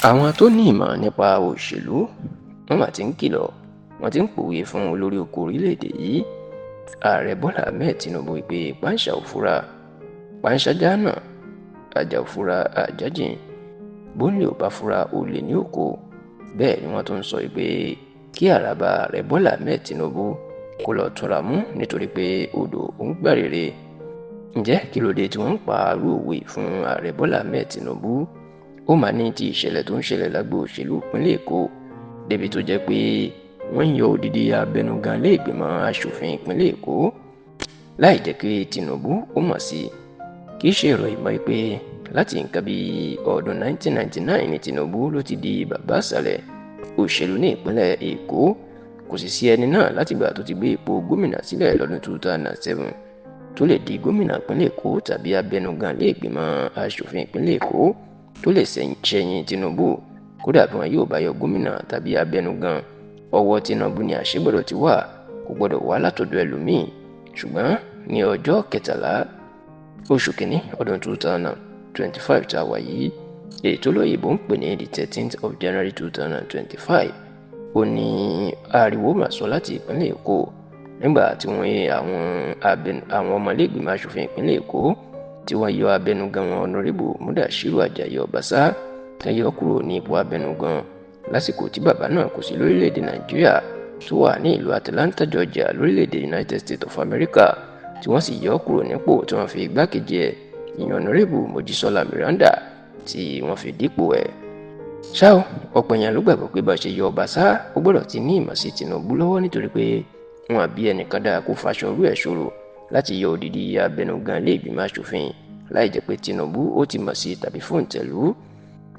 Àwọn tó ní ìmọ̀ nípa òṣèlú wọ́n mà ti ń kìlọ̀, wọ́n ti ń pòwe fún olórí oko orílẹ̀-èdè yìí, Ààrẹ Bọ́lá Ahmed Tinubu, pé páńṣá ò fura, páńṣá jánà, àjà ò fura, àjà jìn, bónílé ò bá fura, olè ní òkò. Bẹ́ẹ̀ ni wọ́n tún ń sọ pé kí àràbà Ààrẹ Bọ́lá Ahmed Tinubu kó lọ túnra mú nítorí pé odò ń gbàrèrè. Ǹjẹ́ kí ló dé tí wọ́n ń pa arú òwe fún Ààrẹ Bọ́lá Ahmed Tinubu? Ó mà ní ti ìṣẹ̀lẹ̀ tó ń ṣẹlẹ̀ lágbo òṣèlú ìpínlẹ̀ Èkó, débi tó jẹ́ pé wọ́n ń yọ odidi abẹnugan lé ìgbìmọ̀ asòfin ìpínlẹ̀ Èkó láì jẹ́ kí Tinubu ó mọ̀ sí i. Kì í ṣe ìròyìn mọ́ pé láti nǹkan bíi ọdún 1999 ní Tinubu ló ti di bàbá àṣàlẹ̀ òṣèlú ní ìpínlẹ̀ Èkó. Kò sì sí ẹni náà látìgbà tó ti gbé ipò gómìnà sílẹ̀ lọ́dún 2007 tó lè di gómìnà ìpínlẹ̀ Èkó tàbí abẹnugan lé ìgbìmọ̀ asòfin ìpínlẹ̀ Èkó tó lè ṣẹ̀yìn Tinubu. Kódà bí wọn yóò bá yọ gómìnà tàbí abẹnugan, ọwọ́ Tinubu ni àṣẹ gbọ́dọ̀ ti wà, kò gbọ́dọ̀ wá látọ̀dọ̀ ẹlòmíì. Ṣùgbọ́n ní ọjọ́ 13 oṣù kìíní ọdún 2025 tá a wà yìí, èyí tó lóyìnbó ń pè ní the 13th of January 2025, ó ní ariwo mà sọ láti ìpínlẹ̀ Èkó nígbà tí wọ́n àwọn ọmọlẹ́gbìmọ̀ asòfin ìpínlẹ̀ Èkó tí wọ́n yọ abẹnugan wọn, Ọ̀nàrẹ́bù Mudashiru Ajayi Ọbaṣá, tí wọ́n yọ kúrò ní ipò abẹnugan lásìkò tí bàbá náà kò sí lórílẹ̀‐èdè Nàìjíríà, tó wà ní ìlú Atlanta, Georgia, lórílẹ̀‐èdè United States of America, tí wọ́n sì yọ kúrò nípò, tí wọ́n fi igbákejì ẹ̀, ìyẹn Ọ̀nàrẹ́bù Mojísọ́lá Miranda, tí wọ́n fi dípò ẹ̀. Ṣá o, ọ̀pọ̀ èèyàn ló gbàgbọ́ pé bá ṣe yọ Ọbaṣá, ó gbọ́dọ̀ ti ní ìmọ̀ sí Tinubu lọ́wọ́, nítorí pé wọn àbí ẹnìkan dáa kó faṣọ rú ẹ̀ ṣòro láti yọ odidi abẹnugan ilé ìgbìmọ̀ asòfin láì jẹ́ pé Tinubu ó ti mọ̀ sí tàbí fóun tẹ̀lú.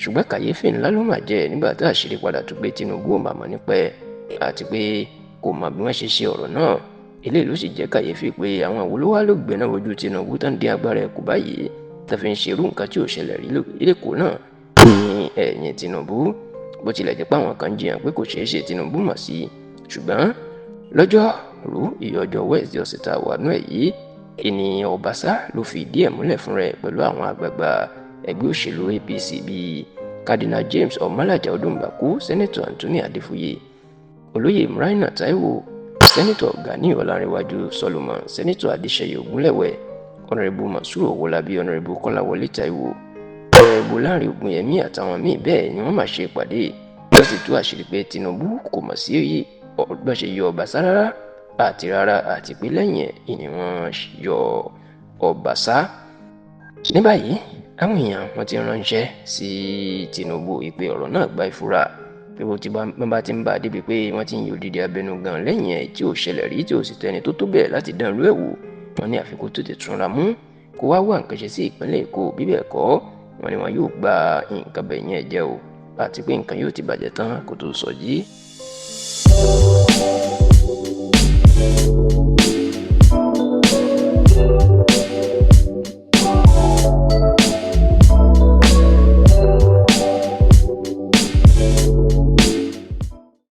Ṣùgbọ́n kàyéfì ńlá ló mà jẹ́ nígbà tá àṣírí padà tó pé Tinubu ò mà mọ̀ nípa ẹ̀, àti pé kò mọ̀ bí wọ́n ṣe ṣe ọ̀rọ̀ náà. Eléyìí ló sì jẹ́ kàyéfì pé àwọn wo ló wá ló gbéná wojú Tinubu tán dín agbára ẹ̀ kù báyìí, tá fi ń ṣerú nǹkan tí ò ṣẹlẹ̀ rí lẹ́kọ̀ọ́ náà ní ẹ̀yìn Tinubu. Bó tilẹ̀ jẹ́ pé àwọn kan jiyàn pé kò ṣeé ṣe Tinubu mọ̀ sí, ṣùgbọ́n lọ́jọ́rú ìyọjọ́ Wednesday ọ̀sẹ̀ tá a wà nú ẹ̀ yìí, ènìyàn Ọbaṣá ló fi ìdí ẹ̀ múlẹ̀ fún rẹ̀ pẹ̀lú àwọn àgbààgbà ẹgbẹ́ òṣèlú APC bíi Cardinal James Ọmọlájà Odùnbàkú, Sẹ́nẹ́tọ̀ Anthony Adéfúyè, Olóyè Muraina Taiwo, Sẹ́nẹ́tọ̀ Gani Ọlárẹ̀wájú Solomon, Sẹ́nẹ́tọ̀ Adéṣeyẹ Ògúnlẹ̀wẹ̀, Ọ̀nàrẹ́bù Masuru Owólabí, Ọ̀nàrẹ́bù Kọ́láwọlé Taiwo, Ọ̀nàrẹ́bù Láńrè Ògúnyẹmí àtàwọn míì bẹ́ẹ̀ ni wọ́n máa ṣe ìpàdé. Wọ́n sì tú àṣírí pé Tinubu kò mọ̀ sí bọ́n ṣe yọ Ọbaṣá rárá àti rárá, àti pé lẹ́yìn ẹ̀ ni wọ́n yọ Ọbaṣá. Ní báyìí, àwọn èèyàn wọ́n ti ránṣẹ́ sí Tinubu ìpè ọ̀rọ̀ náà gba ìfura pé bó ti bá ti ń bá a débi pé wọ́n ti ń yọ odidi abẹnugan lẹ́yìn ẹ̀ tí ò ṣẹlẹ̀ rí, tí ò sì tẹni tó tó bẹ́ẹ̀ láti dán irú ẹ̀ wò. Wọ́n ní àfikún tó ti túnra mú kó wá wá nǹkan ṣe sí ìpínlẹ̀ Èkó, bí bẹ́ẹ̀ kọ́, wọ́n ní wọn yóò gba nǹkan bẹ̀ yẹn jẹ́ o, àti pé nǹkan yóò ti bàjẹ́ tán kó tó sọjí.